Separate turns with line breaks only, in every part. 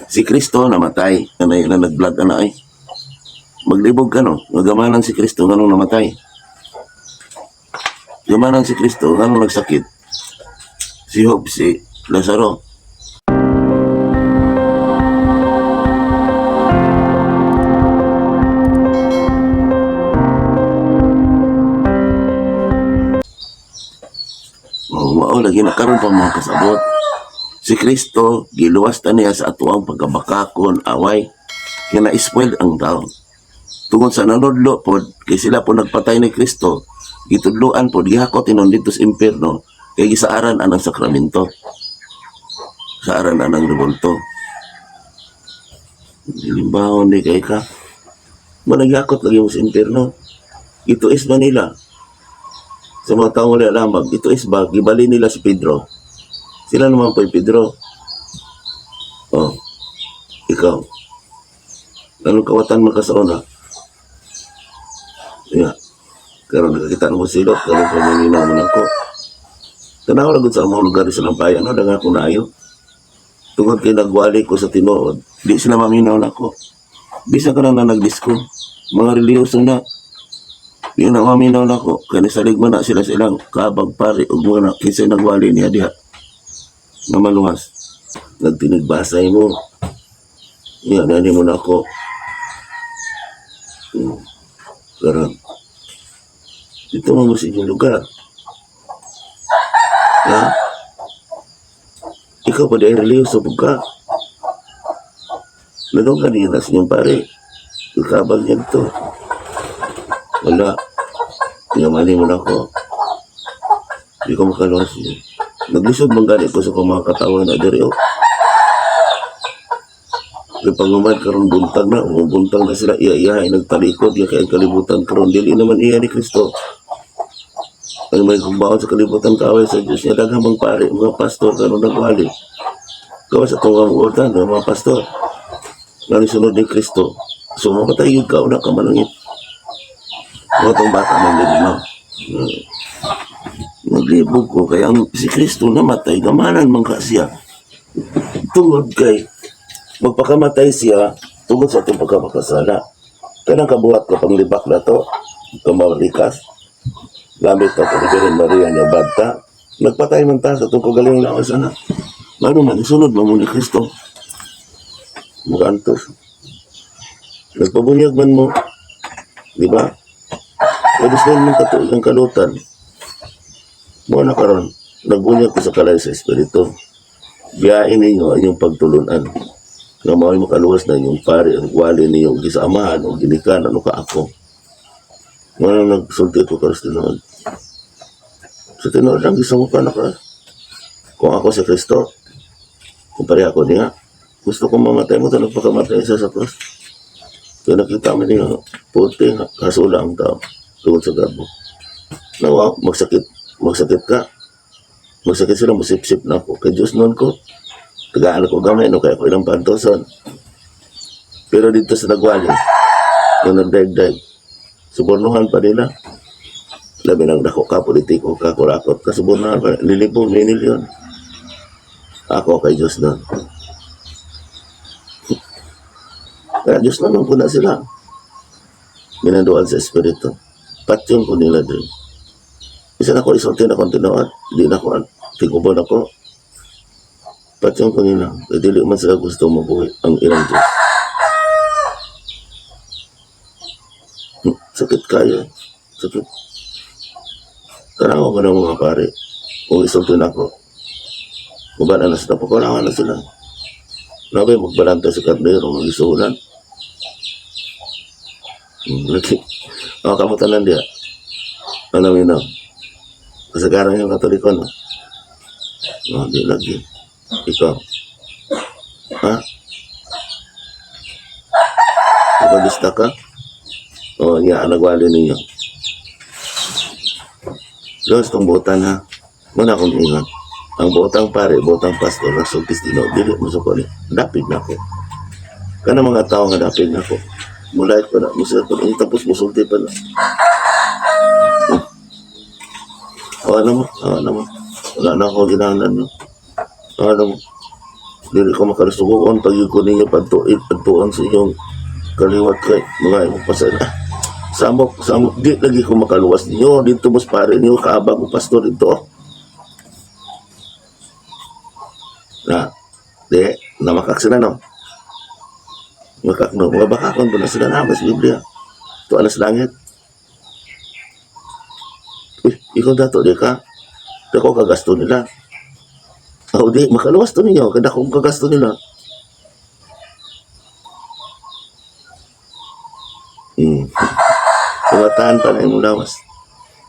Si Kristo namatay, anay na nag-vlog ana ay. Maglibog ka no, nga gamanan si Kristo nganong namatay. Gamanan si Kristo nganong nagsakit. Si Job, si Lazaro. Oh, mao lagi na karon pa mga kasabot. Si Kristo giluwas ta niya sa atuang pagkabakakon, away, nga na-spoil ang tao. Tungod sa nanudlo pod, kay sila po nagpatay ni Kristo, gitudloan pod, gihakot inon dito sa impierno, kay gisaaran anang sakramento. Saaran anang rebulto. Limbahon ni kay ka. Managyakot lagi mo sa impierno. Ito is Manila. Sa mga taong wala lamang, ito is ba, gibali nila si Pedro. Sila naman po Pedro. Oh, ikaw. Anong kawatan mo ka sa una? Yeah. Karon nakakita mo silot, karon paminaw mo nako. Tanaw ra gud sa among lugar sa Lampayan, no, danga ko naayo. Tungod kay nagwali ko sa tinuod, di sila maminaw nako. Bisan ka na nagdisko, mga relihiyoso na, di na maminaw nako. Kaya nisalig man na sila silang kabag pare ug mga na kinsa nagwali niya diha. Nga maluwas. Nagtinigbasay mo. Iya, nani mo nako. Karon. Dito mo sa inyong lugar. Ha? Ikaw pa di ay relihiyoso po ka. Nanong kanina sa inyong pare. Ikabag niya ito. Wala. Tinamani mo na ako. Hindi ko makaluwas niyo. Naglisod man gani ko sa akong mga katawan na diri oh. Kay panguman karon buntag na, o buntag na sila iya iya ay nagtalikod iya kay ang kalibutan karon dili naman iya ni Kristo. Ang may kumbaon sa kalibutan kaaway sa Diyos niya daghang mga pare, mga pastor karon nagwali. Gawas sa itong utan, mga pastor. Nga sunod ni Kristo. So mamatay yun ka, una ka manangit. Mga itong bata man din, no? Naglibog ko, kaya ang, si Kristo namatay, gamanan man ka siya. Tungod kay, magpakamatay siya, tungod sa atong pagkapakasala. Kanang kabuhat ko panglibak na to, kamalikas, gamit na ni Virgen Maria niya bata, nagpatay man ta sa itong kagaling na sana. Ano man, isunod man mo ni Kristo. Mukantos. Nagpabunyag man mo. Di ba? Pwede sa man katuig ang kalutan. Mo na karon, nagbunyag ko sa kalay sa Espiritu. Biyain ninyo ang inyong pagtulunan. Nga mao'y makaluwas na inyong pare, ang wali ninyo, gisamahan o ginikan, ano ka ako. Mo na nagsulti ko karon sa tinuod. Sa tinuod lang, gusto mo ka na ka. Kung ako si Kristo, kung pareha ko niya, gusto kong mamatay mo, ito nagpakamatay siya sa cross. Kaya nakita mo niya, puti, kasula ang tao, tungod sa gabo. Nawa, magsakit, magsakit ka. Magsakit sila, musipsip na ako. Kay Diyos noon ko, tagaan ako gamay, no, kaya ako ilang pantosan. Pero dito sa nagwali, yung nagdaigdaig, subornuhan pa nila. Labi ng dako ka, politiko ka, kurakot ka, subornuhan pa. Lilibong, minilyon. Ako kay Diyos noon. Kaya Diyos naman po na sila. Ginanduan sa Espiritu. Patyon ko nila din. Isa na ko isulti na kong tinuod. Di na ko, tigubon ako. Patyon ko nila. Kaya dili man sila gusto mabuhi ang ilang Diyos. Sakit kayo. Sakit. Tanawa ko ng mga pare. Kung isulti na ako. Mabala na sila. Pagkalawan na sila. Grabe, magbalanta sa kardero, mag-isulan. Lagi. Oh, kamutan lang diya. Ano yun, no? Kasagaran yung Katoliko, no? Oh, di lagi. Ikaw. Ha? Evangelista ka? Oh, iya, nagwali ninyo. Los, itong buotan ha. Muna akong ingat. Ang buotang pare, buotang pastor, nagsultis din ako. Dili mo sa ni. Dapig na ako. Kana mga tao nga dapig na ako. Mulay ko na, musulti ko na, tapos musulti pa na. Awa na mo, awa na mo. Wala na ako ginahanglan no. Awa na mo. Dili ko makalusugon pag ko ninyo pagtuit pagtuon sa inyong kaliwat kay mga imong pasala. Samok, samok, di lagi ko makaluwas ninyo. Dito mas pare ninyo, kaabag ko pastor dito. Na, di, namakak sila no. Makak no, mga bakakon po na sila na, mas Biblia. Ito alas langit. Uy, ikaw dato, di ka. Di ko kagasto nila. Oh, di, makaluwas to ninyo. Kada kong kagasto nila. Tumataan pa na imong lawas.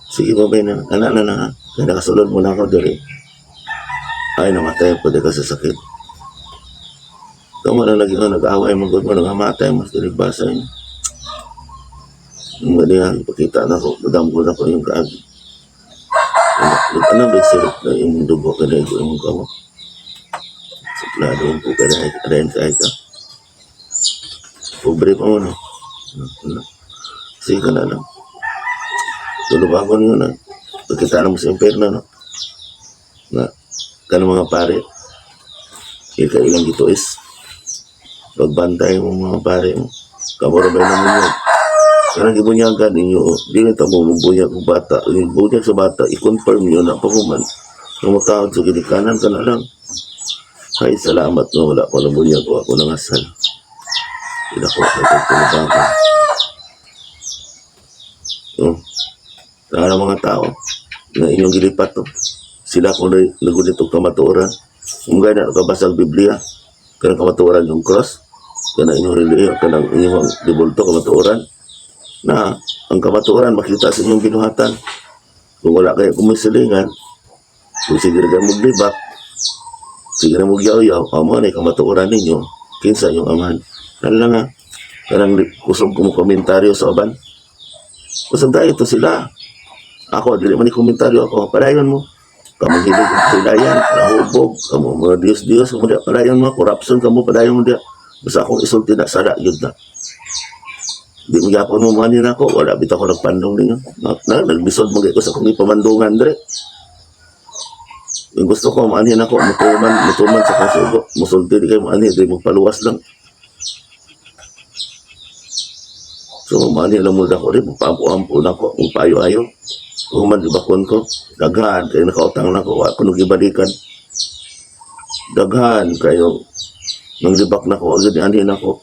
Sige, babay na. Anak na na. Kaya nakasulod mo na ako diri. Ay, namatay po di ka sa sakit. Kamo na lagi ko nag-away mo gud mo nangamatay mas diri basa yun. Mga niya, ipakita na ko, madamgo na ko yung kaagi. Ano ba sirap na yung dugo ka na yung kamo? Suplado po ka na, rin ka ka. Pobre pa mo no. Ano? Sige ka na lang. Tulubagon yun na. Pagkita na mo sa impyerno no. Na, kanang mga pare, ika ilang gituis. Pagbantay mo mga pare mo. Kamura ba naman yun? Kanang gibunyagan ninyo, di na tamo mabunyag og bata. Yung bunyag sa bata, i-confirm nyo na pahuman. Lumutawad sa ginikanan ka na lang. Ay, salamat no, wala ko na bunyag ko. Ako nangasal. Hindi ako nagtulubagon. Oh. Tara mga tao na inyong gilipat to. Sila kung nagulit og kamatuoran. Kung gana kabasa ang Biblia, kanang kamatuoran yung cross, kanang inyong relihiyon, kanang inyong dibulto kamatuoran, na ang kamatuoran makita sa inyong binuhatan. Kung wala kayo kumisilingan, kung sige ra mo libak, sige ra mo yaw-yaw, amo na kamatuoran ninyo, kinsa yung amahan. Kan lang ha, kanang kusog ko mo komentaryo sa uban. Kusog tayo to sila. Ako, dili man ni komentaryo ako. Padayon mo. Kamo hilig og silayan, nahubog, kamo mga Diyos-Diyos, kamo diya, padayon mo, corruption kamo, padayon mo diya. Basta akong isulti na, sala, yun na. Di mo yapon mo manin ako, wala bitaw ko nagpandong ninyo. Na, nagbisod mo ko sa akong ipamandungan, dre. Yung gusto ko, maanin ako, mutuman, mutuman sa kasugo, musulti di kayo maanin, di mo paluwas lang. So, maanin lang muna ako rin, magpaampo-ampo na ako, magpayo-ayo. Human, ibakon ko, daghan, kayo nakautang na ako, ako nung ibalikan. Daghan, kayo, nang libak na ko, agad anin ako.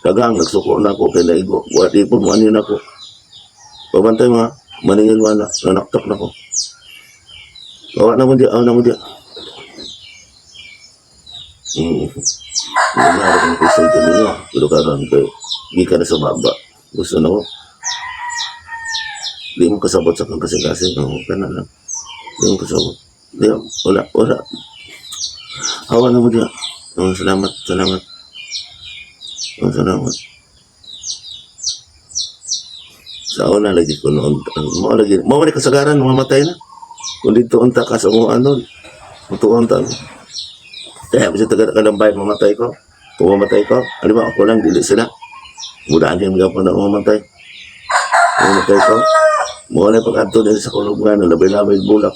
Daghang, nagsuko na ako, kay naigo, wala di po, maanin ako. Pabantay mga, maningil wala, nanaktak na ko. Awa na mo di, awa na mo di. Nangyari kong kusulti ninyo, pero karon kay, di ka na sa baba. Gusto na ko. Di mo kasabot sa kang kasing-kasing, oo, ka na lang. Di mo kasabot. Di, wala, wala. Awa na mo di. Oh, salamat, salamat. Oh, salamat. Sa una lagi ko noon, mao lagi, mao ni kasagaran mamatay na. Kung dito unta ka sa mga ano, mutuon ta. Kaya bisa taga kalambay mamatay ko. Kung mamatay ko, alam mo ako lang dili sila. Mudaan yung mga na mamatay. Mamatay ko. Mao na pag-adto din sa kulungan, labay-labay bulak.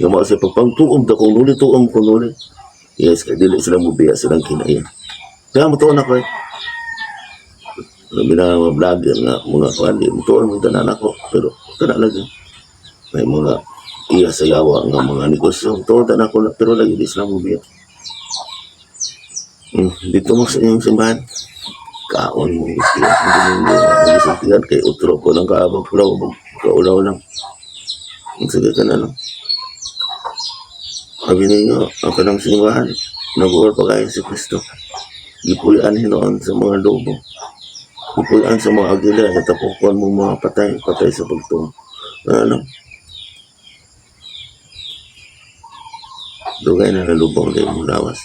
Yung mga sa pagpangtuom ta kung nuli tuom kung nuli. Yes, kay dili sila mubiya silang kinaiya. Kaya mutuon ako eh. Labi na mga vlogger nga mga kuan di mutuon mo tanan ako pero kana lagi may mga iya sa yawa nga mga negosyo mutuon tanan ako na, pero lagi di sila mubiya. Dito mo sa inyong simbahan kaon mo gusto hindi kay utro ko lang kaabag pulaw kaulaw lang. Sige ka na lang. Sabi ninyo, ang kanang simbahan, nag-uol pa kayo si Kristo. Gipuy-an hinoon sa mga lobo. Gipuy-an sa mga agila, katapukon mo mga patay, patay sa pagtuo. Ano? Dugay na nalubong din mo lawas.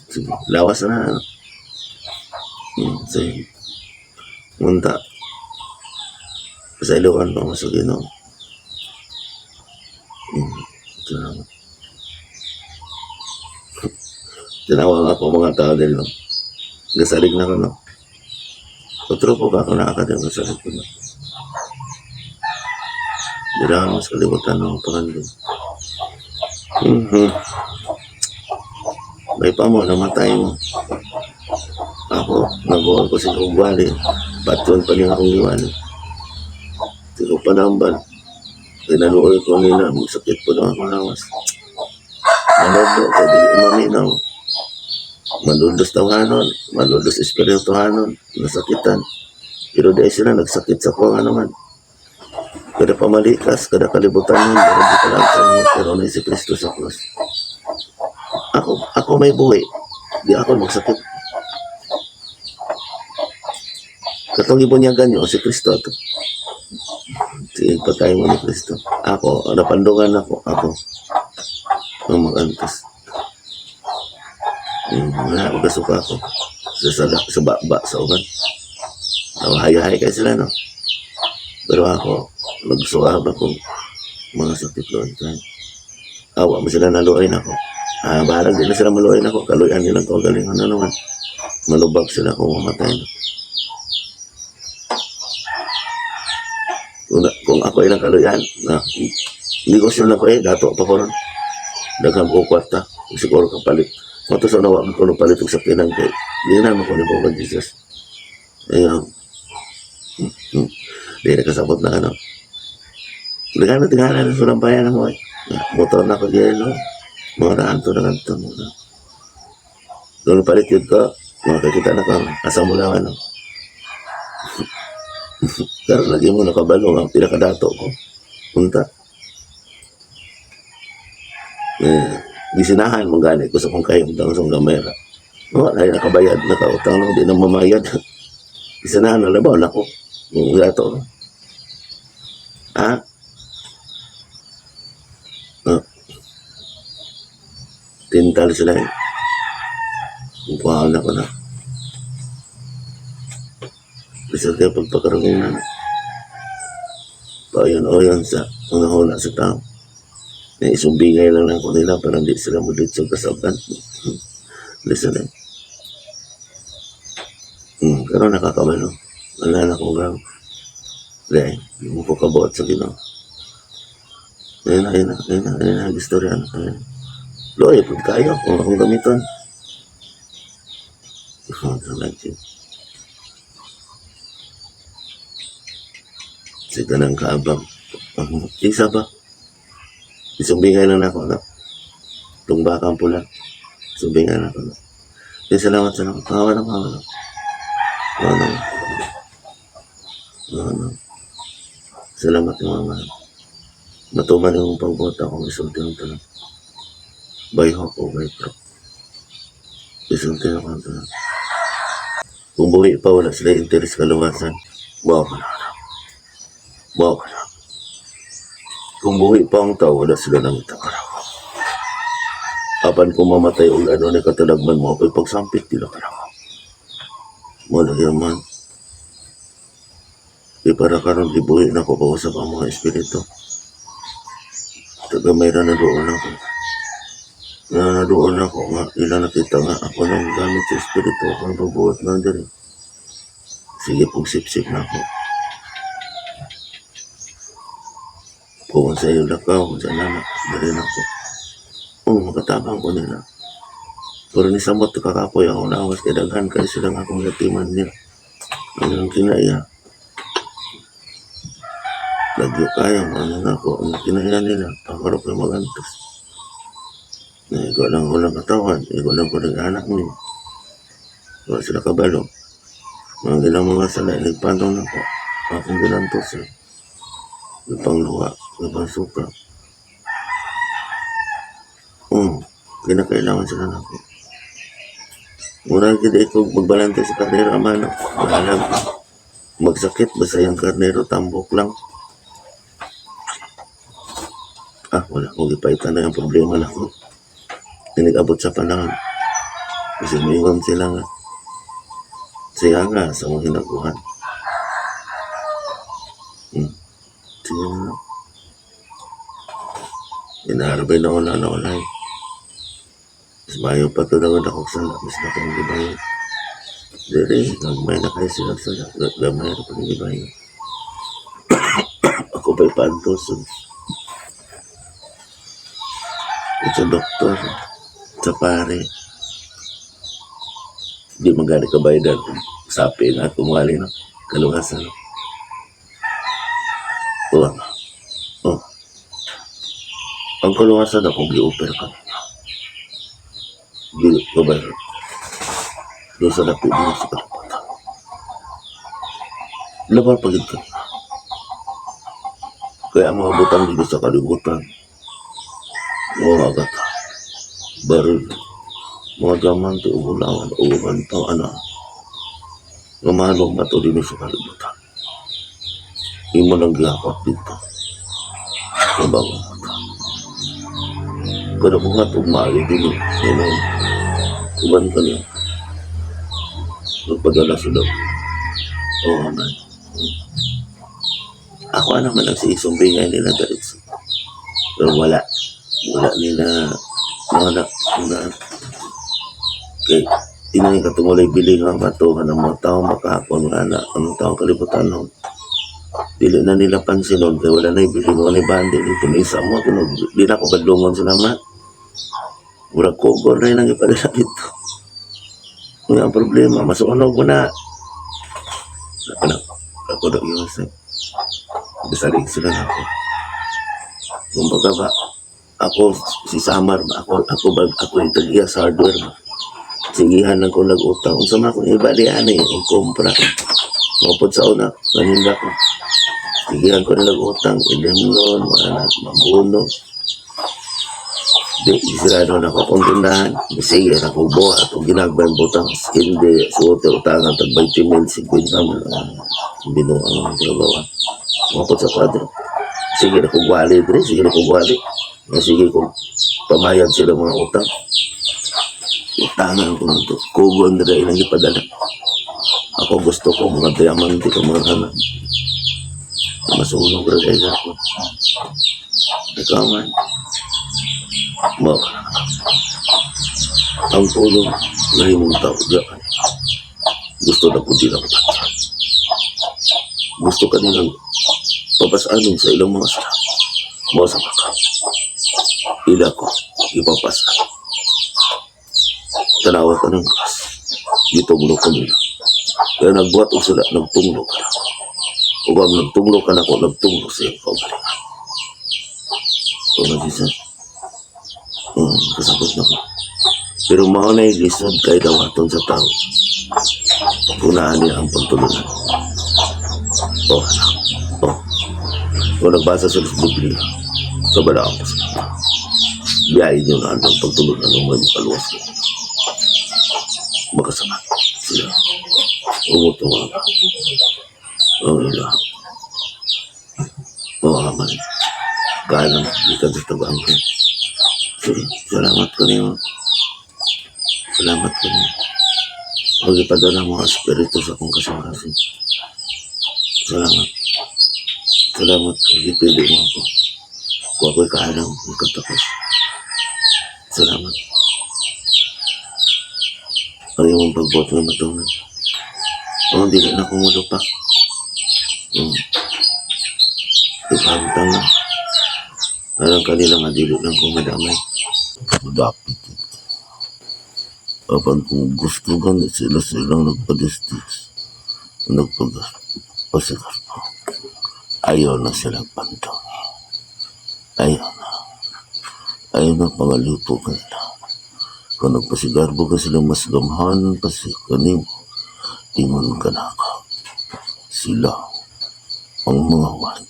Sige, lawas na. Ano? Sige. Munta. Pasailuan pa mo sa Ginoo. Salamat. Tinawag ako mga tao din, no? Gasalig na ko, no? Otro po ka, kung nakakadyan, gasalig ko na. Hindi na mas kalimutan ng pangandoy. May pa mo, namatay mo. Ako, nabuhan ko sa kong. Patron pa niya akong giwali. Di ko panamban. Pinaluoy ko nila, magsakit po lang akong lawas. Manodo, kaya dili maminaw. Maludos tawhanon, maludos espirituhanon, nasakitan. Pero dahil sila nagsakit sa kuha naman. Kada pamalikas, kada kalibutan nun, pero di kalagtan mo, pero na si Kristo sa krus. Ako may buhi. Di ako magsakit. Katong ibunyagan nyo, si Kristo ato. Sige, patay mo ni Kristo. Ako, napandungan ako, ako. Ang magantos. Wala, magkasuka ako. Sa ba, sa uban. Hayahay kayo sila, no? Pero ako, nagsuka ba kung mga sakit doon. Awa mo sila naluoy na ako. Ah, bahalag di na sila maluoy na ako. Kaluyan nilang kagalingan na naman. Malubag sila kung mamatay na. Kung ako ilang kaluyan, na, negosyo na ko eh, dato pa ko ron. Daghang ko kwarta, siguro kapalit. Mato sa nawa ko palit og sakyanan kay di na mo ko ni Boga Jesus. Ayun. Di na kasabot na ano. Tingala, tingala na sulang bayan mo eh. Motor na ko yelo. Mga raanto na kanto mo na. Doon palit yun ko, makakita na ko, asa mo lang ano. Pero lagi mo nakabalo ang pinakadato ko. Punta. Eh, gisinahan mo gani ko sa kong kahimtang sa gamera. Wala ay nakabayad, nakautang lang, di na mamayad. Gisinahan na labaw, nako. Yung dato. Ha? Ah. Tintal sila eh. Kukuhaan na ko na. Bisa kaya pagpakarungin na. Payon-oyon sa mga huna sa tao. Na isumbingay lang ako nila para hindi sila mudit sa kasagan. Listen eh. Pero nakakabalo. Wala na akong gaw. Hindi, hindi mo ko kabuot sa Ginoo. Ayun na, ayun na, ayun na, ayun na, istorya na. Ayun. Loy, pud kayo kung akong gamiton. Oh, like Sa kanang kaabang. Isa ba? Isumbingay lang ako, no? Tumbakan pula. Isumbingay lang ako, no? Eh, salamat, salamat. Kawa na, kawa na. Kawa na. Kawa na. Salamat yung mga mahal. Matuman yung pagbuhat akong isulti ng tanan. By hook o by crook. Isulti ako ng tanan. Kung buhi pa, wala sila interes kaluwasan. Wow ka na. Wow ka na. Kung buhi pa ang tao, wala sila nang itakara. Apan kung mamatay o ano ni katalagman mo, ako'y pagsampit nila ka na. Mo lagi man. Di para karon gibuhi na ko kausap ang mga espiritu. Tagamay ra na doon ako. Na doon ako nga ila nakita nga ako nang gamit sa espiritu ako ang pagbuhat na diri. Sige pug sip-sip na ako. Kung sa iyo lakaw, kung sa nana, dali na ako. Oo, makatabang ko nila. Pero ni samot kakapoy ako lawas kay daghan kay sila nga akong latiman nila. Ang kinaya. Lagyo kaya, ano na ako, ang kinaya nila, pakaro ko magantos. Na ikaw lang ko lang katawan, ikaw lang ko nag-anak niyo. Wala sila kabalo. Mga ilang mga sala, nagpantong na ko. Akong ginantos eh. Nagpangluha, nagpangsuka. Kinakailangan sila na ako. Mura gid ko magbalante sa karnero ama no. Bahalag magsakit basta yung karnero tambok lang. Ah, wala akong gipaitan na yung problema na ko. Tinigabot sa panahon. Kasi muingon sila nga. Siya nga sa mga hinaguhan. Sige na. Inarabay na wala na wala eh. Mas mayo pa ito naman ako sala. Mas na akong gibayo. Dili, gagmay na kayo sila sala. Gamay na pa ng gibayo. Ako pa'y pantos. Sa doktor, sa pare. Di man gani kabaydan sapi nga atong wali, no? Kaluwasan, no? Oh, oh. Ang kaluwasan akong gi-offer ka. Dili kabayran. Doon sa dapit mo sa kalibutan. Labar pagid ka. Kaya ang mga butang dito sa kalibutan, mga gata, baril, mga diamante, ug bulawan, ug uban pa ana, nga mahalong bato dinhi sa kalibutan. Imo nang gihakot dito sa bagong mata. Kada buhat og maayo dili, sino uban ka niya. Magpadala sila. Oo man. Ako naman ang siisumbingay nila diretso. Pero wala. Wala nila mga na kay inay katungulay bili nga bato nga ng mga tao makahapon nga na ang tao kalibutan, no. Dili na nila pansinon kay wala na bili, wala na bandi dito ni isa mo tunog di na ko kadlungon sila man. Murag kugon rin ang ipadala dito. Nga ang problema, masunog mo na. Ako na, ako na yun. Bisalig sila na ako. Kumbaga ba, ako si Samar ba, ako ba, ako yung tag-iya sa hardware ba. Sigihan lang ko nag-utang. Unsa man akong ibali ani, ang kompra. Mapod sa una, naninda ko. Sigihan ko na nag-utang, ilimnon, mga anak, maguno. Di, sirado na ako akong tindahan. Sige, ako buhat, o ginagba yung butang. Hindi, suote, utangan, tag 20 mil, 50 mil. Binuang ang trabaho. Mapod sa kwadro. Sige na kong wali dre, sige na kong wali. Nga sige kong pamayad sila mga utang. Utangan ko na to. Kugon dre ilang ipadala. Ako gusto ko mga diamante ka mga anak. Masunog ra kay ako. Ikaw man. Mo. Ang pulong nahimong tao diyan. Gusto na po din ang patra. Gusto ka nilang papasanin sa ilang mga sala. Mo sa maka. Ila ko, ipapasa. Tanawa ka ng cross. Gitunglo ko nila. Kaya nagbuhat og sila, nagtunglo ka na. Ug ang nagtunglo ka na ko, nagtunglo sa iyong kaugalingon. So, nga Jesus, kasabot na ko. Pero mao na lisod kay dawaton sa tao. Kung naa niya ang pagtulunan. Oh, anak. Oh. Kung nagbasa sila sa Biblia, sa balaang pasalita, biyahin niyo na ang pagtulunan ng mga makaluwas ko. Makasama sila. Umutunga. Oh, ila. Oh, aman. Kaya naman, ikan sa tabang ko. Sige, salamat ko niyo. Salamat ko niyo. Huwag ipadala mo ang espiritu sa akong kasing-kasing. Salamat. Salamat. Gipili mo ako. Kung ako'y kaalam, katapos. Salamat. Ang imong pagbuot nga matunan. Oh, dili na kumulo pa. Ipamtang na. Alam kanila nga dili lang kung madamay. Madapit. Apan kung gusto gani sila silang nagpadistis, nagpagpasikat po. Ayaw na silang pantong. Ayaw na. Ayaw na pangalipo kanila. Kung nagpasigarbo ka sila mas gamhanan pa si kanimo, ingon ka na ka. Sila ang mga wat.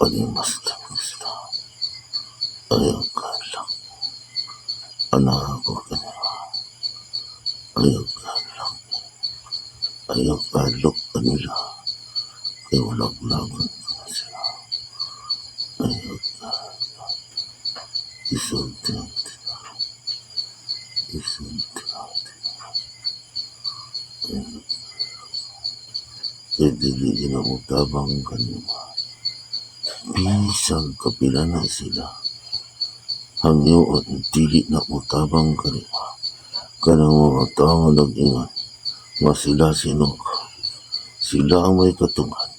Pag mas sila. Ayaw ka lang. Anak ko kanila. Ayaw ka lang. Ayaw ka lok kanila. Kaya walaglagan ka sila. Ayaw ka lang. Isulti ang tinaro. Isulti ang tinaro. Ayaw. Kaya dili ginamutabang kanima. Bisag kapila na sila. Hangyoon dili na mutabang kanima. Kanang mga tao nga nag-ingon nga sila sinuka. Sila ang may katungan.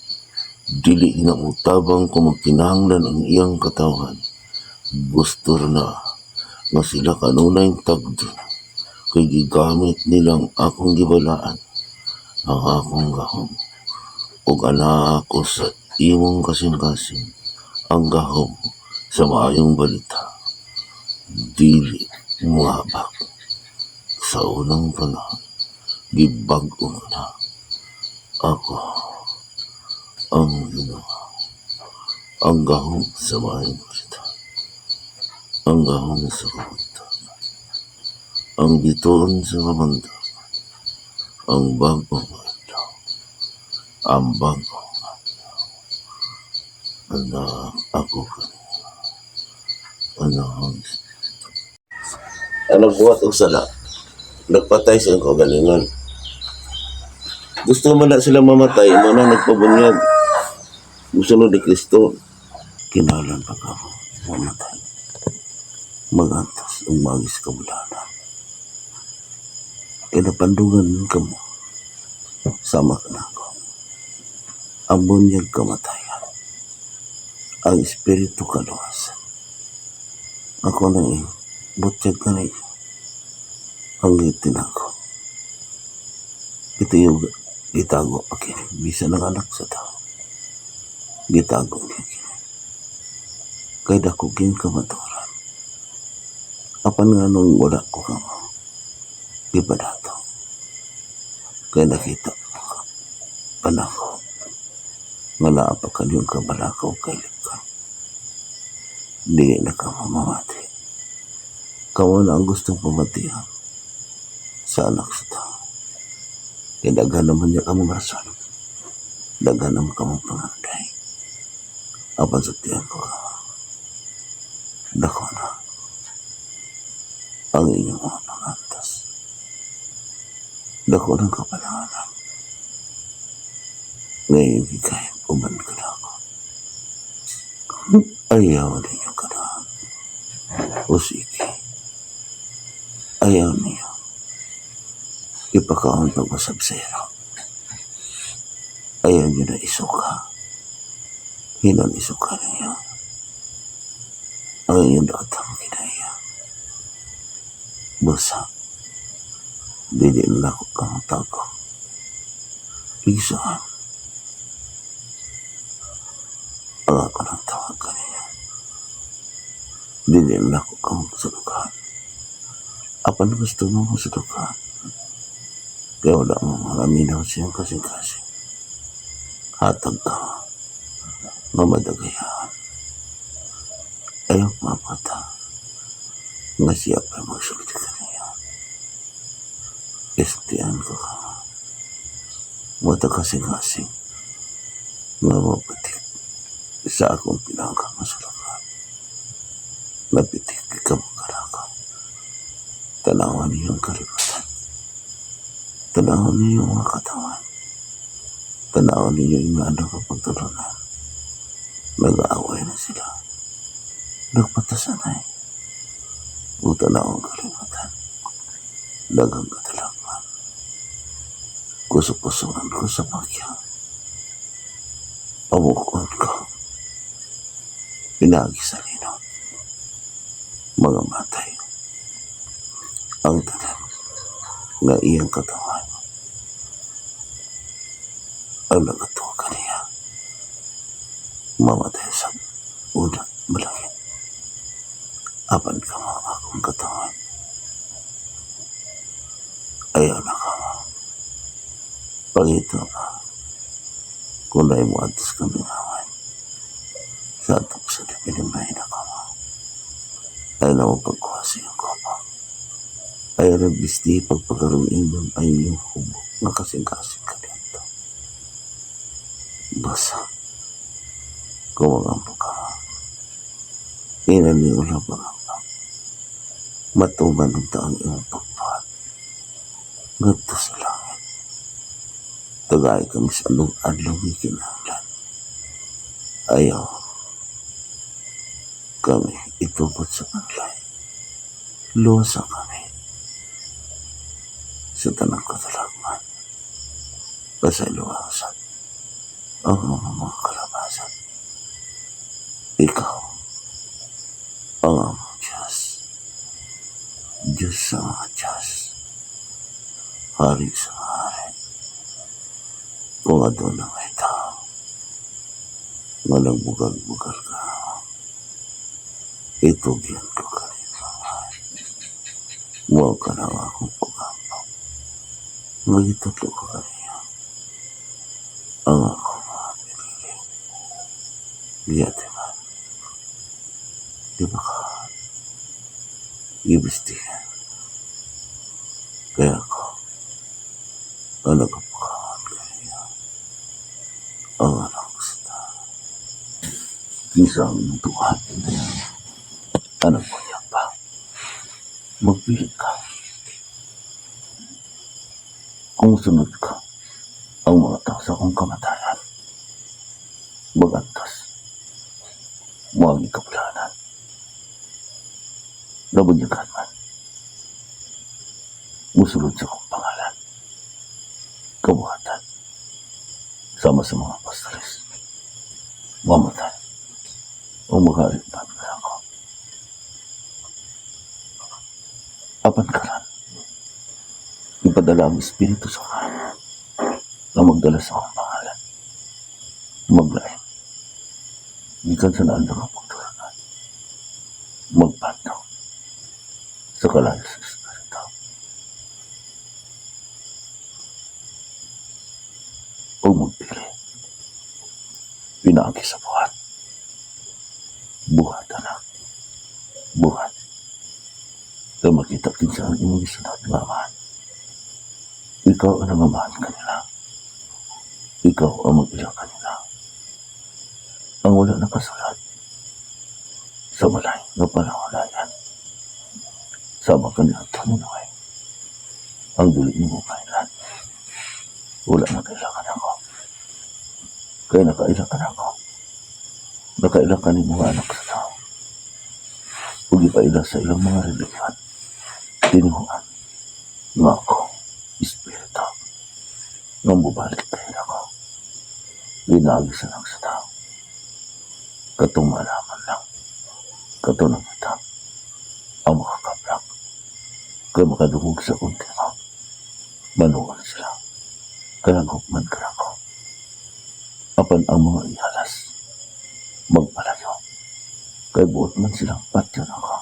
Dili na mutabang kung magkinahanglan ang iyang katawhan. Gusto na nga sila kanunay tagdon. Kay gigamit nilang akong gibalaan ang akong gahom. Ug anaa ako sa imong kasing-kasing ang gahom sa Maayong Balita dili mohabak. Sa unang panahon, gibag-o ko na. Ako ang Ginoo, ang gahom sa Maayong Balita, ang gahom sa kabuntagon, ang bituon sa kamandag, ang bag-ong adlaw, ang bag-ong adlaw. Anak ako kaninyo, anak ang Ang nagbuhat og sala, nagpatay sa iyang kaugalingon. Gusto man na sila mamatay, mao na nagpabunyag. Musunod ni Kristo. Kinahanglan pa ka mamatay. Magantos ang magis kabulanan. Kaya napandugan ka mo. Sama ka na ako. Ang bunyag kamatayan. Ang espiritu kaluwasan. Ako nang butyag ka na ang ngitin ako. Ito yung gitago pa kini. Bisan ang anak sa tao. Gitago niya kini. Kay dako king kamaturan. Apan nga nung wala ko kamo, gipadato. Kay nakita pa nako nga naa pa kaniyong kabalaka ug kaylipkan. Dili na ka mamati. Kamo na ang gustong pamatihan sa anak sa tao. Kay daghan naman niya kamong rason. Daghan naman kamong panganday. Apan sa tiyan ko kamo, dako na ang inyong mga pangantos. Dako ng kapalanganan. Ngayon gikain uban ka na ako. Ayaw ninyo kanahan. O sige. Ayaw niyo. Ipakaon pag-usab-sero. Ayaw niyo na isuka. Hinon isuka ninyo. Ang inyong daotang kinaiya. Busa. Dili na nako kamo tago. Igsoon. Ang ako nang tawag kaninyo. Dili na nako kamo sulukan. Apan gusto mo mo sulukan. Kaya wala mo mga sa iyong kasing-kasing. Hatag ka. Nga madagayan. Ayaw mapata. Nga siya pa magsulti kaniya. Istian ko ka. Mata kasing-kasing. Nga mapatik sa akong pinangka masulukan. Napitik ka mo karaka. Tanawan niyo ang kalibutan. Tanawan niyo ang mga katawan. Tanawan ninyo yung mga anak kapagtulunan. Nag-aaway na sila. Nagpatasanay. O tanaw ang kalibutan. Daghang katalakman. Kuso-pusoan ko sa pakya. Pamukon ko. Pinagi sa lino. Mga matay. Ang tanan nga iyang katawan ang nagatuo kaniya mamatay sa una malangit. Apan kamo akong katawan. Ayaw na kamo. Pangita pa. Kung naay moadto sa kamingawan. Sa atong sa pinimay na kamo. Ayaw na mo pagkuha sa iyong kopa. Ayaw na bisti pagpakaroon inyong ay inyong hubo nga kasing-kasing kaniadto. Basta, kung magampo ka mo, ina ni ula pangampo. Matuman unta ang iyong pagbuhat. Ngadto sa langit. Tagay kami sa along adlaw nga kinahanglan. Ayaw kami itupot sa panlay. Luwasa kami sa tanang katalagman. Pasayloa usab ang among mga kalabasan. Ikaw ang among Diyos. Diyos sa mga Diyos. Hari sa hari. Kung aduna may tao nga nagbugal-bugal ka, itugyan ko kanimo. Mao ka na ang akong pag-ampo. Nga gitudlo ko kaniyo ang akong mga pinili. Giatiman, gibakahan, gibistihan. Kaya ako ang nagapakawan kaniyo, ang Anak sa Tao. Kinsa ang imong tuohan? Ang nagbunyag pa? Magpili ka. Kung sunod ka, ang mga tao sa akong kamatayan, magantos, mao ang ikabulanan. Nabunyagan man, musulod sa akong pangalan, kabuhatan, sama sa mga apostoles, mamatay, o maghari man kanako. Apan karon, ipadala ang Espiritu sa amahan nga magdala sa akong pangalan, maglain, gikan sa naandang nga pagtulunan, magpanaw sa kalayo sa Espiritu. O magpili, pinaagi sa buhat. Buhat, anak. Buhat. Kaya makita kinsa ang imong gisunod nga amahan. Ikaw ang nangamahan kanila. Ikaw ang mag-ila kanila. Ang wala nakasulat sa balay nga panangulayan. Sama kanilang Noe. Ang dili nimo kailan. Wala na kailangan ako. Kaya nakaila ka nako. Nakaila ka ni mga anak sa tao. Ug ipaila sa ilang mga relihiyon. Tinuohan nga ako, Espiritu, nga mobalik kayo ako. Ginaagi sa anak sa tao. Katong malaman lang. Katong nakita. Ang makakablak. Kaya makadungog sa akong tingog. Manuol sila. Kalagok man ka ako. Apan ang mga ihalas, magpalayo. Kay buot man silang patyon ako.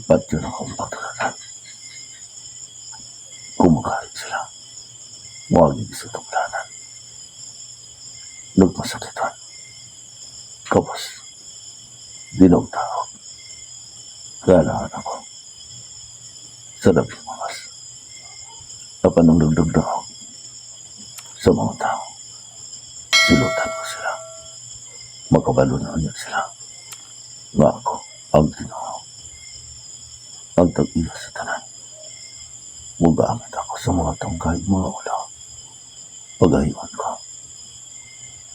Patyon ako ang pagtulunan. Kung magalit sila, moagi sa tuglanan. Nagmasakitan. Kabos, dinugtaok. Kailangan ako. Sa labing mamas. Apan ang nagdagdaog sa mga tao. Silutan ko sila. Makabalo na unya sila nga ako ang Ginoo. Ang tag-iya sa tanan. Mugamit ako sa mga tunggay, mga ulo. Pagayon ko.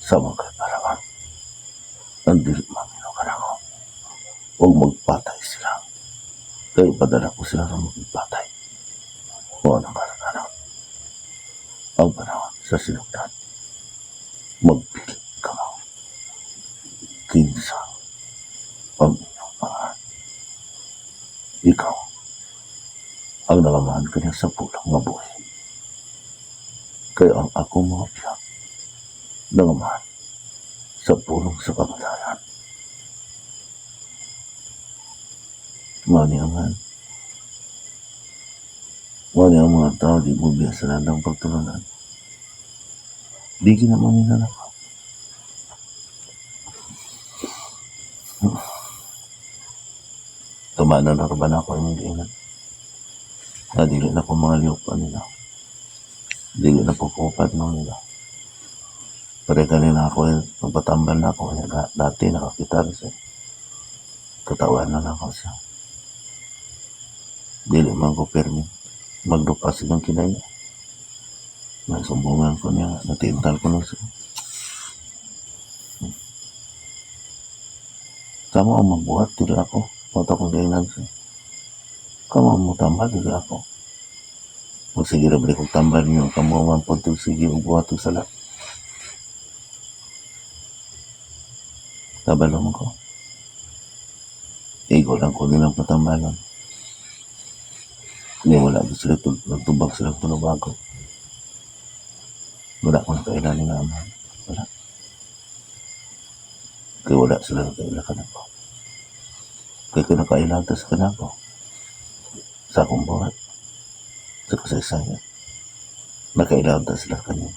Sama kay paraan. Ang dili maminaw kanako. Huwag magpatay sila. Kaya padala ko sila ng magpatay. O anong karanganak. Ang panahon sa sinugdan. Magpili ka mo. Kinsa ang inyong amahan? Ikaw ang nangamahan kaniya sa pulong nga buhi. Kaya ang akong mga biyag nangamahan sa pulong sa kamatayan. Mao ni amahan. Mao ni ang mga tao di mo biya sa landang pagtulunan. Di ginaman nila nako. Tumanan na ba na ako imong giingon? Na dili na ko mga liyupan nila. Dili na ko kupad no nila. Pare kanina ako eh, magpatambal na ako. Eh, dati nakakita rin siya. Katawan na lang ako siya. Dili man ko pirmi. Magdupa silang kinaya. Nasumbungan ko niya. Natintal ko na siya. Kamo ang magbuhat, dili ako. Mao akong giingnan siya. Kamo ang motambal, dili ako. Magsige ra balik kog tambal niyo. Kamo man po sige og buhat og sala. Kabalo man ko. Igo lang ko nilang patambalon. Hindi wala ko sila nagtubag sila tunubago. Wala ko nakaila ni nga ama. Wala. Kaya wala sila nakaila ka nako. Kaya ko nakaila ta sa kanako. Sa akong buhat. Sa kasaysayan. Nakaila ta sila kanila.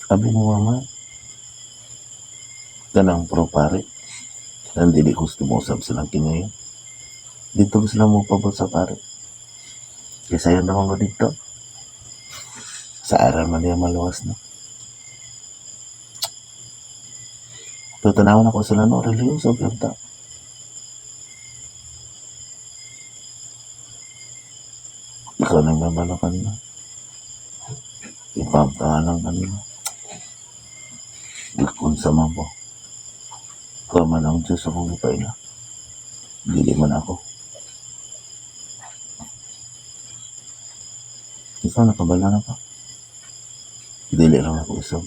Abi mo mama, kanang pro pare, nang dili ko gusto silang kingayon. Dito ko sila mo pabot sa pare. Kaya sayo naman ko dito. Sa aral man niya maluwas na. Pero tanawon ako sila no, relihiyoso gyud ta. Ikaw nang babalo kanila. Ipamtahanan kanila. Gikon sa man po. Ikaw man ang Diyos akong gipaila. Dili man ako. Ikaw nakabala na pa. Dili lang ako isang.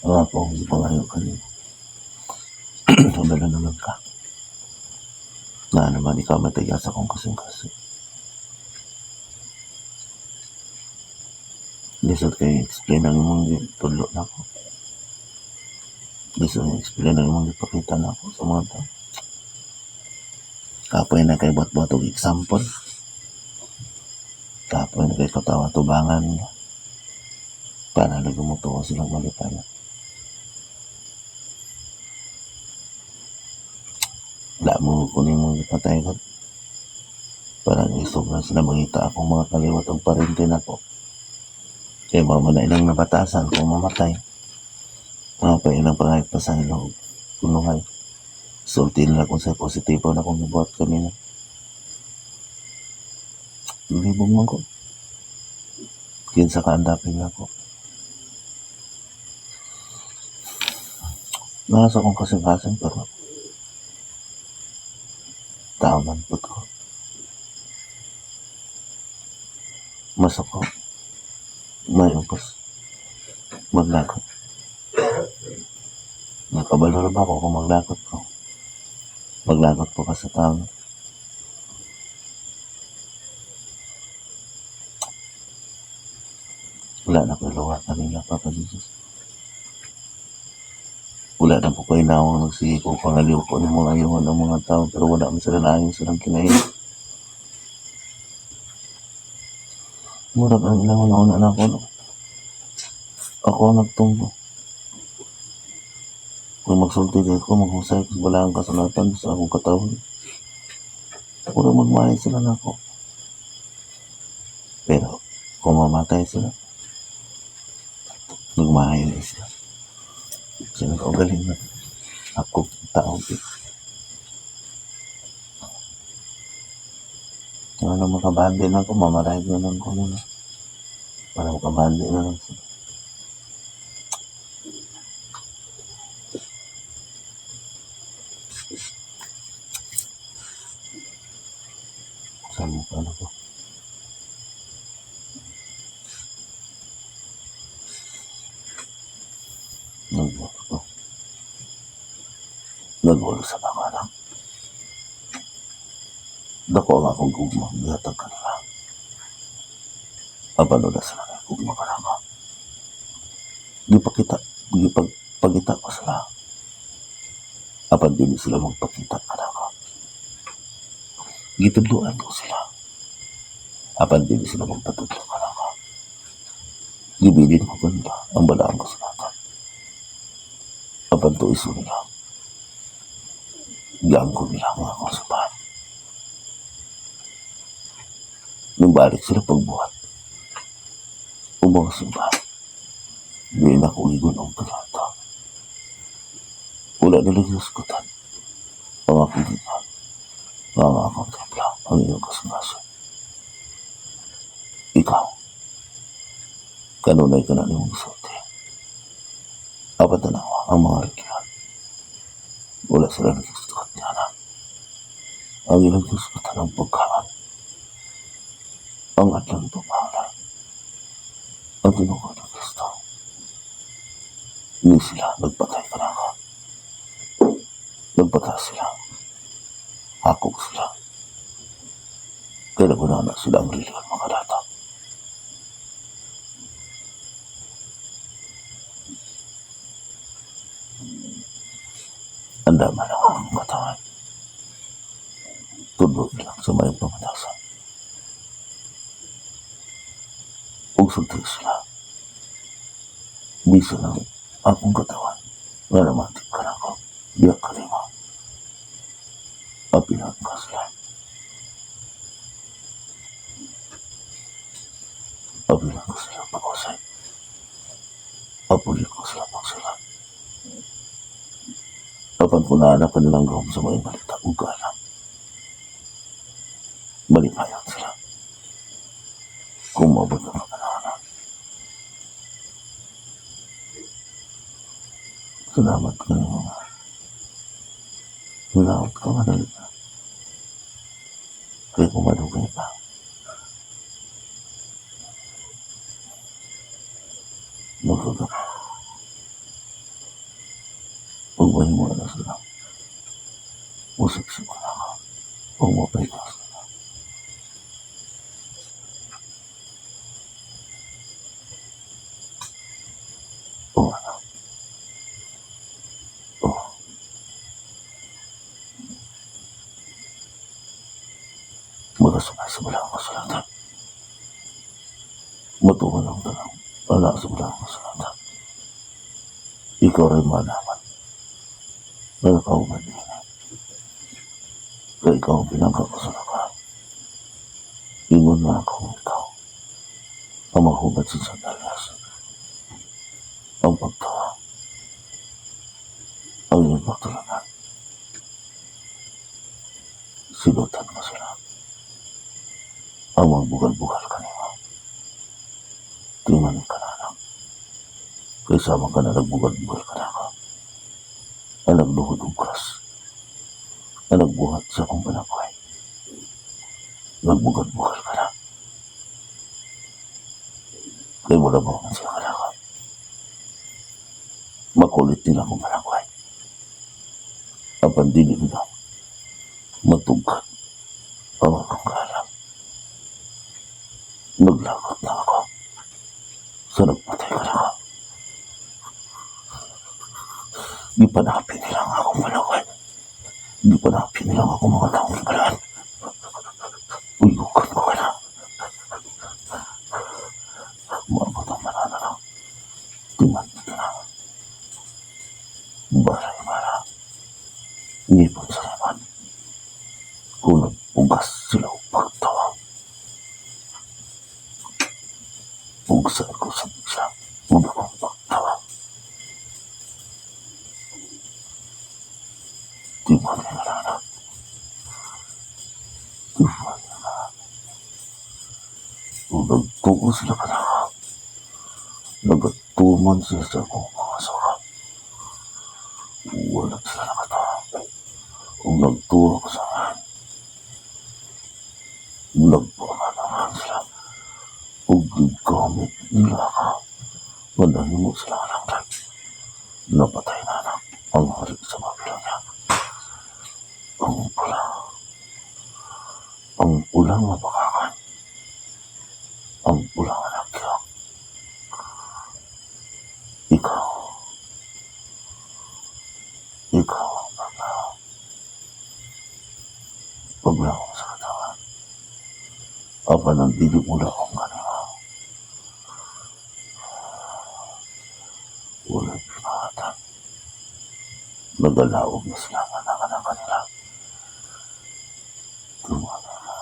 Ang ako ang gipangayo kanila. Kabalo naman ka. Na naman ikaw mataya sa akong kasing-kasing. Lisod kay explain ang imong gitudlo nako. Lisod kay explain ang imong gipakita nako sa mga tao. Kapoy na kay buhat-buhat og example. Kapoy na kay katawa tubangan para lagi mo tuwa silang malipaya. Wala mo kunin mong gipatay ko. Parang isog na sila mangita akong mga kaliwat og parente nako. Kaya mao man na ilang nabatasan kung mamatay. Mga pa ilang pangayot pa sa ilong kunuhay. Sulti nila kung sa positibo na kung nabuhat kanina. Libog man ko. Kinsa ka ang daping nako. Nasa akong kasing-kasing pero tao man pud ko. Masako. May ubos. Maglakot. Nakabalo ra ba ako kung maglakot ko? Maglakot po ka sa tao. Wala na ko'y luha kanila, Papa Jesus. Wala na po ko'y nawang nagsige ko pangaliw ko ng mga ayuhan ng mga tao pero wala man sila naayon silang kinain. Murag ang ilang una na ako, no? Ako ang nagtumbo. Kung magsulti kay ko, maghusay ko sa balaang kasulatan sa akong katawan. Murag magmahay sila nako. Pero kung mamatay sila, nagmahay na sila. Sila kaugaling na ako tao. Ano makabandi na ako, mamarayag na lang ko muna. Para makabandi na lang sila. Sa mukha na ko. Nagbuhat ko. Nagulo sa mga anak. Dako ang akong gugma, gihatag kanila. Apan wala sila na gugma kanako. Gipakita, gipagpagita ko sila. Apan dili sila magpakita kanako. Gitudloan ko sila. Apan dili sila magpatudlo kanako. Gibilin ko kanila ang balaang kasulatan. Apan tuiso nila. Giangko nila ang akong simbahan. Nung balik sila pagbuhat, o mga simbahan, di na ko igon ang talata. Wala nila gisgutan ang akong gikan, ang akong templa, ang iyong kasing-kasing. Ikaw, kanunay ka na nimong gisulti. Apan tanawa ang mga relihiyon. Wala sila nagisgutan niya na. Ang ilang gisgutan ang pagkaan. Ang atlang pamahalan. Ang tinuod ng Kristo. Hindi sila nagpatay ka. Nagpataas sila. Hakog sila. Kaya nagunana sila ang reliyon, mga data. Andaman ang akong katawan. Tudlo lang sa mayong pamatasan. Ug sulti sila. Bisa lang akong katawan. Nga namati ka na ako. Biyak ka nimo. Apilan ka sila. Apilan ko sila pag-usay. Apuli ko sila pagsulat. Apan kung naanak ka nilang gawin sa mga balita ug kaalam, malipayon sila. Kung maabot ang kapanahon. Salamat ka na mga. Salamat ka madali na. Kaya kung madugay pa. Magkagap. Pagmahimo na sila. Musik-sik na ako. Huwag mapay ka sila. Oo, anak. Oo. Makasabay sa wala ang kasulatan. Matuwa lang tanang wala sa wala ang kasulatan. Ikaw rin malaman na nakauban din. Kaya ikaw ang pinangkakasulatan. Ingon na ako ikaw ang mahubad sa sandalyas. Ang pagtawa. Ang iyong pagtulanan. Silutan mo sila. Ang magbugal-bugal kanimo. Tingnan ka na, anak. Kaysa man ka na nagbugal-bugal ka na ka. Ang nagluhod og cross. Ang nagbuhat sa akong panabuhay. Nagbugal-bugal ka na. Kaya wala ba man sila kanaka? Makulit nila akong panabuhay. Apan dili nila matugkat ang akong kaalam. Naglakad na ako sa nagpatay ka na ka. Gipanapi nila ang akong panabuhay. Gipanapi nila ang akong mga taong balaan. Uyukan ko ka na. Maabot ang manana na. Tingnan ka na. Baray mara. Ngipon sa laman. Kung nagpugas sila og pagtawa. Pugsan ko sa sila. Ug akong pagtawa. Tingnan ka na, anak. Tingnan ka na. Kung nagtuo sila ka na. Nagatuman sila sa akong mga sura. Wala sila nakatawa. Kung nagtuo ko sa akin, nagpangalaman sila. Ug gigamit nila ka. Manahimo sila ng napatay na anak ang hari sa Babylonia. Ang pula. Ang pulang mapakakan. Ang pulang anak niya. Ikaw. Ikaw ang paglaw. Paglaw sa katawan. Apan ang dili mo akong kanila. Walang pinahatan. Nagalaog na sila ang anak kanila. Tumana na.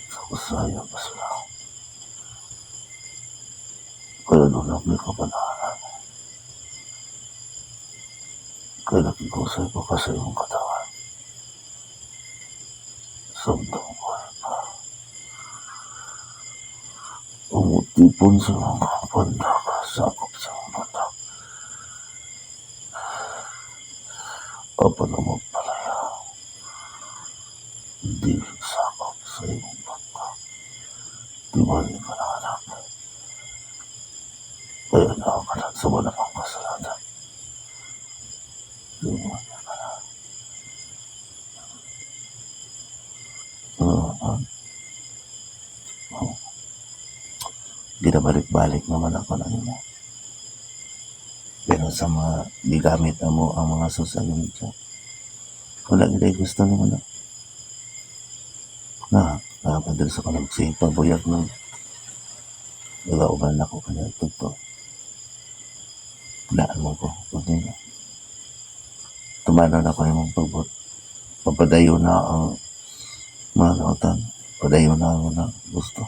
Sa usaya pa sila. Kaya doon ako may kapanahanan. Kaya nakikusay pa ka sa iyong katawan. Samtang buhay pa. Umutipon sa mga pandak, sakop sa mga pandak. Apan ang magpalaya. Dili sakop sa iyong pandak. Di bali ka na, anak. Kaya nakakalat sa malamang kasalanan. Oo. Ginabalik-balik naman ako na nila. Pero sa mga gigamit na mo ang mga social media, wala gid gusto nimo na. Na, nakapadala sa kanang sige pabuyag ng nagauban ako kanya tugto. Laan mo ko, pag nila. Tumanan ako imong pagbot. Papadayo na ang mga kautan. Padayo na ang mga gusto.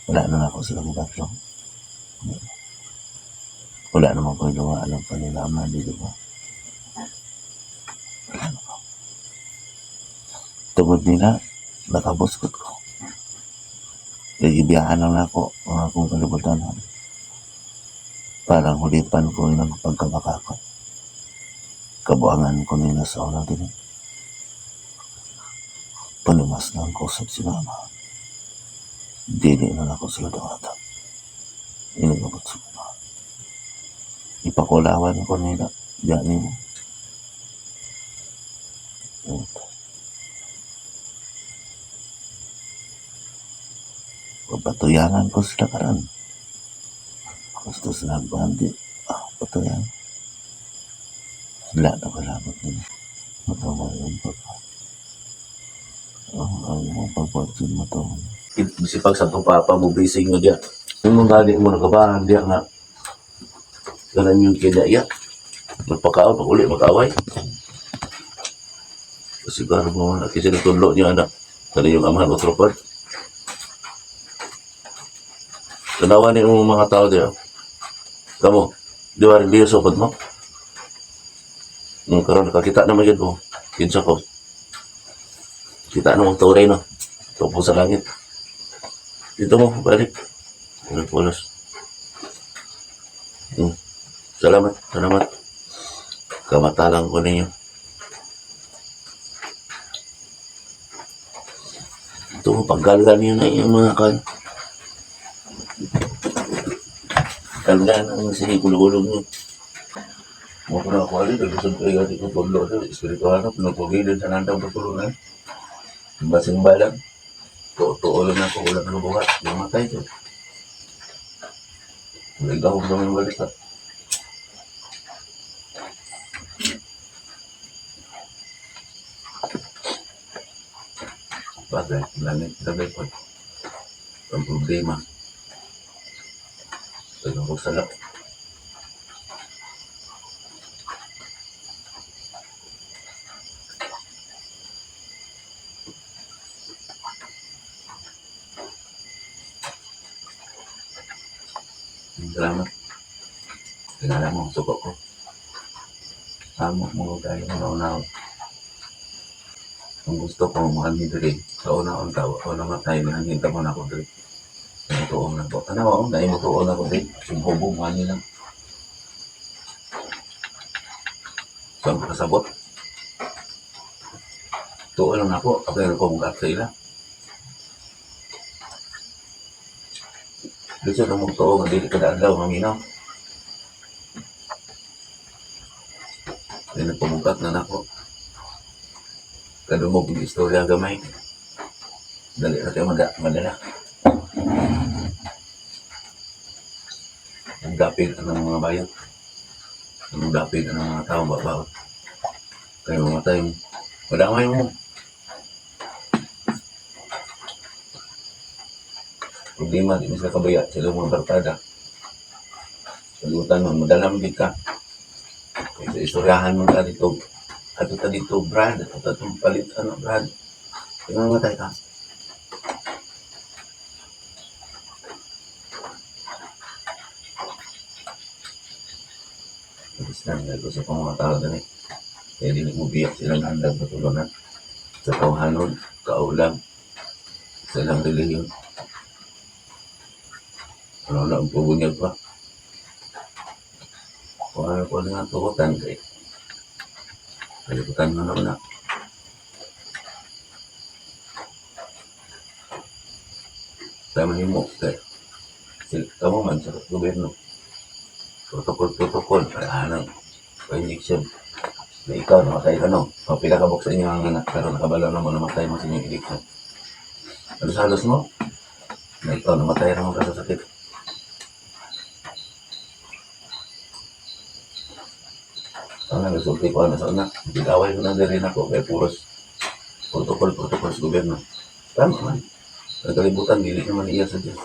Wala na ako sila gibatlong. Wala naman ko gawa alam kanila ama, di ba? Wala na ko. Tungod nila, nakabuskot ko. Gigibiyaan lang nako ang akong kalibutan. Parang hulipan ko ilang pagkabakakot. Kabuangan ko nila sa unang tinig. Palumas na ang kusog si mama. Dili na nako sila dawatan. Inagabot sa mama. Ipakulawan ko nila. Diyan mo. Pagpatuyangan ko sila karon. Gusto sila bandi. Ah, patuyangan. Wala na kalabot nila. Matawa yung pagka. Ang mga pagpatsin matawa. Sipag sa itong papa mo, bising nga diya. Yung mga gali mo nakabahan diya nga. Ganan yung kinaya. Magpakaon, pag uli, mag-away. Siguro mo na kasi natulog niya anak. Kani yung amahan otro pod. Tanawan ni mga tao diya. Kamo, di ba relihiyoso pod mo? Nung karon nakakita naman yun ko. Kinsa ko. Kita naman tore no. Tupo sa langit. Dito mo, balik. Ano pulos. Salamat, salamat. Kamatalang ko ninyo. Ito, paggalgal niyo na yung mga kan. Galgal ang sinigulugulog niyo. Mo ko na ako ali, naglusod ko yung ko tudlo sa espiritual na, pinagpugilin sa nandang patulungan. Basing balang. Tuo-tuo lang ako, wala nang buhat. Namatay ko. Wala gahom sa mga balita. Bagay, langit, tagay po. Ang problema. Tagang ko salak. Salamat. Kilala mo, suko ko. Amo mo tayo mga una. Kung gusto ko mga diri sa una ang tao, una matay ni hangin mo na ako diri. Tuon na ko. Tanawa oh, dahil mo tuon ako diri. Sumhubog man nila. Saan ko kasabot? Tuon lang ako, apel ko mga sa ila. Gusto na mong tuo nga dili kada adlaw maminaw. Kaya nagpamungkat na nako. Kadungog ng istorya gamay. Dali na kayo madala. Ang dapit ang mga bayan. Ang dapit ang mga tao babaw. Kaya mamatay mo. Madamay mo. Problema, di mo sila kabaya. Sila mga barkada. Sagutan mo, madalam ka. Kaya sa istoryahan mo ka dito. Ato ta dito, Brad. Ato ta itong palit, ano, Brad. Kaya mamatay ka. Tapos na, gusto kong mga tao dali. Kaya di mo biyak silang andang patulungan. Sa tawhanon, kaulam, sa ilang relihiyon. Ano na ang pubunyag pa. Kung ano ko nga tukutan kay. Kalibutan mo na una. Tama mo kay. Sila kamo man sa gobyerno. Protokol, protokol, kailangan. Pa-injection. Na ikaw, namatay ka, no? O, pila ka sa inyong ang anak, pero nakabalo na mo, namatay mo sa inyong injection. Halos-halos mo, na ikaw, namatay ra mo ka sa sakit. Sana nagsulti ko na sa una. Gigaway ko na din ako kay puros protocol, protocol sa gobyerno. Tama man. Ang kalibutan, dili naman iya sa Diyos.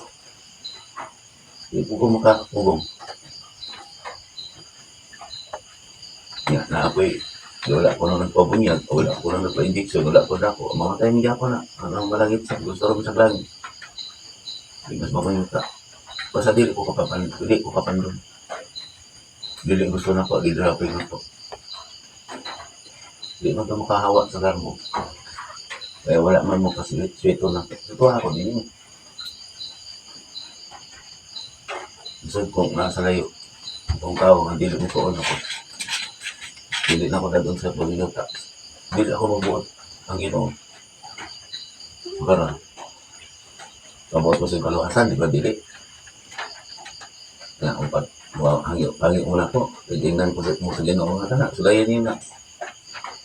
Di po ko makakapugong. Nga, na ako'y wala ko na nagpabunyag, wala ko na nagpa-injection, wala ko na ako. Mamatay niya ako na. Ano ang malangit sa gusto rin sa langit. Di mas makunyuta. Basta dili ko kapapan, dili ko kapandong. Dili gusto na ko, di draping ako. Di man ito makahawa sa garmo. Kaya wala man mo kasi sweeto na. Ito ako din yun. Bisag kung nasa layo, kung tao nga dili mo tuon ako. Dili na ako dadon sa pagbinuta. Dili ako mabuot ang Ginoo. Karon. Mabuot mo sa kaluwasan, di ba dili? Na ang pag wow, hangyo, hangyo mo na ko. Titingnan ko sa mo sa Ginoo nga tanan. Sulayan niyo na.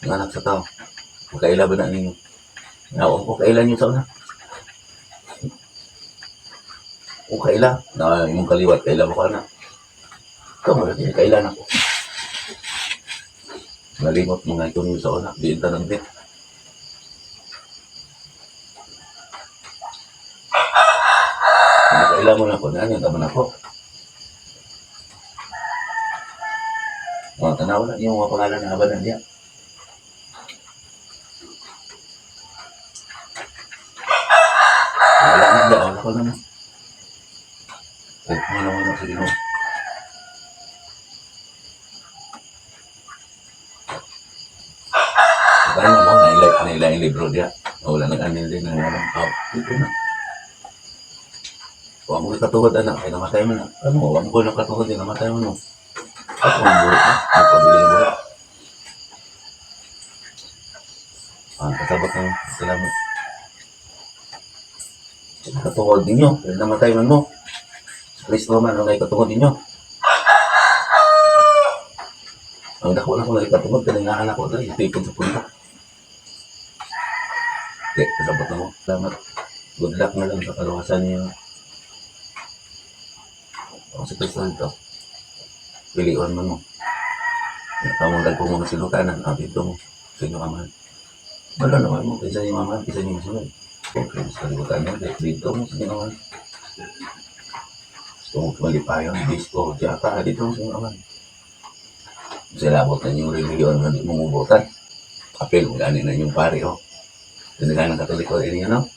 Ang anak sa tao. Makaila ba na ninyo? Naon ko kaila niyo sa una? O kaila, na imong kaliwat, kaila mo ka na. Ikaw mo lagi, kaila na ko. Nalimot mga ito niyo sa una, di tanang bit. Kaila mo na ko, na yung taman ako. Mga tanaw na, yung mga pangalan na abadan niya. Wala na, wala ko naman. Ay, wala wala sa Ginoo. Kaya mo, nailay, nailay yung libro diya. Wala nag-anil din, na walang tao. Dito na. Huwag mo katugod, anak. Ay, namatay mo na. Ano, huwag mo ko nakatugod, ay, namatay mo no. Ako ang buhok na. Ang pabili ng buhok. Ah, kasabot na. Salamat. Katungod ninyo. Pero namatay man mo. Sa Kristo man, ang katungod ninyo. Ang dako na ko nagkatungod, kanang ko dali, tipon sa punta. Okay, kasabot na mo. Salamat. Good luck na lang sa kaluwasan niyo. Ang si Kristo dito. Pilihan man mo. Kamanggal po mga silutanan. Ang dito mo. Sa inyong amahan. Wala naman mo. Kinsa niyo amahan. Kinsa niyo masunod. Okay, sa kalibutan niyo. Dito mo sa inyong amahan. Gusto mo malipayon. Disco. Tiyata. Dito mo sa inyong amahan. Sa labot na inyong relihiyon nga di mo mubutan. Apel, kung gani na inyong pare, oh. Tinagalan ng Katoliko, ini ano?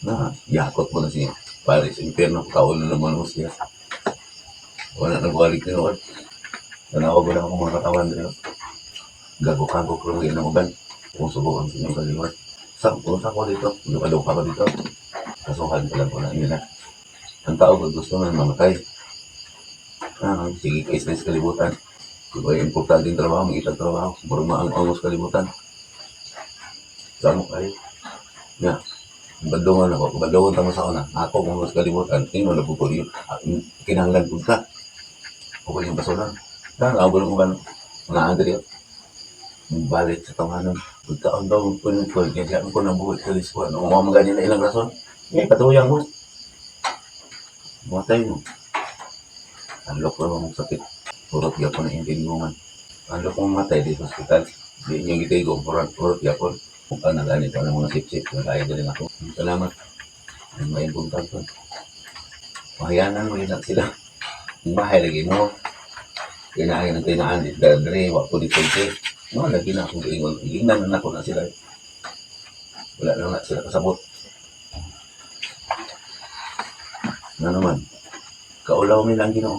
Na, yakot mo na siya. Pare sa impyerno, kaon na naman mo siya. Wala nagwalik ni Lord. Tanawa ba lang akong mga katawan dito? Gago-gago ko lang ng uban. Kung subukan sa inyong kaliwat. Sa kung sa ko dito, luka-luka ko dito. Kasuhan ko lang ko na inyo na. Ang tao pag gusto na mamatay. Ah, sige, kay sa kalibutan. Kung ay importante yung trabaho, may itang trabaho. Murag maang-angos kalibutan. Saan mo kayo? Nga. Bandungan ako. Bandungan tama sa una. Ako kung mas kalibutan. Tingnan na po ko yun. Kinahanglan po ka. Okay yung basulan. Dahil ako ng uban. Mga Andre. Balik sa tawanan. Pagkaon daw punod ko. Kaya siya ko nang buhay sa liswan. Kung mga ganyan na ilang rason. Eh, patuyang mo. Matay mo. Anlok na mong sakit. Purot yapon na intingungan. Anlok mong matay di sa ospital. Di inyo gitigo. Purot, purot yapon. Kung ka na ganito ang mga sip-sip. Nagaya din ako. Salamat. Ang may buntag ko. Mahiyanan mo yun sila. Ang bahay lagi mo. Kinain ang tinaan. Dre, wa ko dito. No, lagi na akong giingon. Giingnan na ako na sila. Wala na nga sila kasabot. Na naman. Kaulaw nila ang Ginoo.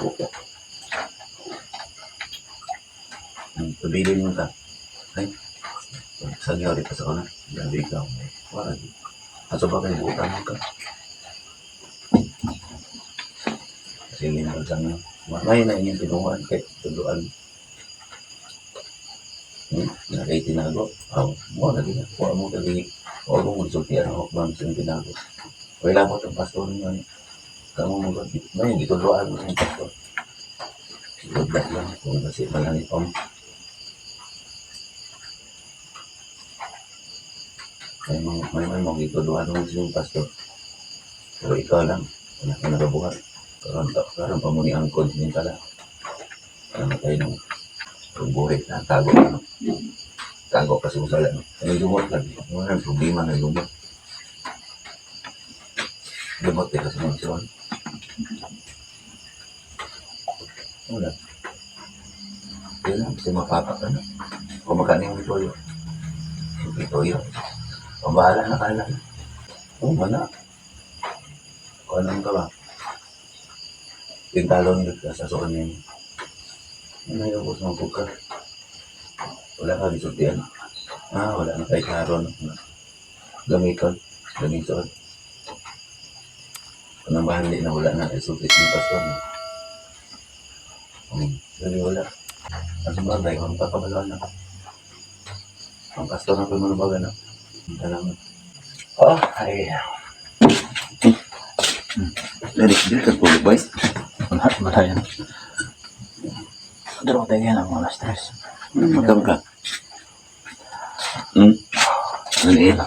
Opo. Ang pabilin mo ka. Ay, sagyaw dito sa una. Grabe ka. Wala. Aso ba kayo buutan mo ka? Kasi hindi na lang Mamay na inyong tinuan kay tunduan. Na kay tinago. Aw, mo lagi na. Wa mo kagi. Wa mo magsultian ang hukman sa inyong tinago. Wala mo itong pastor ninyo. Kamu mo ba? May gituluan mo ng pastor. Good luck lang kung kasi malangit pa mo. May mga gituluan mo sa yung pastor. Pero ikaw lang, wala ka nakabuhat. Karon pa mo ni angkon sinintala. Ano tayo nung buhit na tago ano. Tago kasi kung sala. Ay, lumot lang. Wala nang problema na lumot. Lumot eh kasi mga siwan. Wala. Yun lang, kasi mapapa ka na. Kung magkano yung toyo. Yung toyo. O bahala na ka lang. Oo, wala. Kung anong ka ba? Yung talon ka sa sukan niya. Ano yung ubos ng ka? Wala ka gisultian. Ah, wala na kay klaro na. Gamiton. Gamiton. Kanang bahali na wala na isulti ni pastor. No? Dali wala. Ang sabagay, kung kakabalo na. Ang pastor na pag na. Salamat. Oh, ay. Dali, dili ka tulog, boy.
Wala, wala yan. Pero tayo yan ang mga stress.
Magkam ka. Ano eh?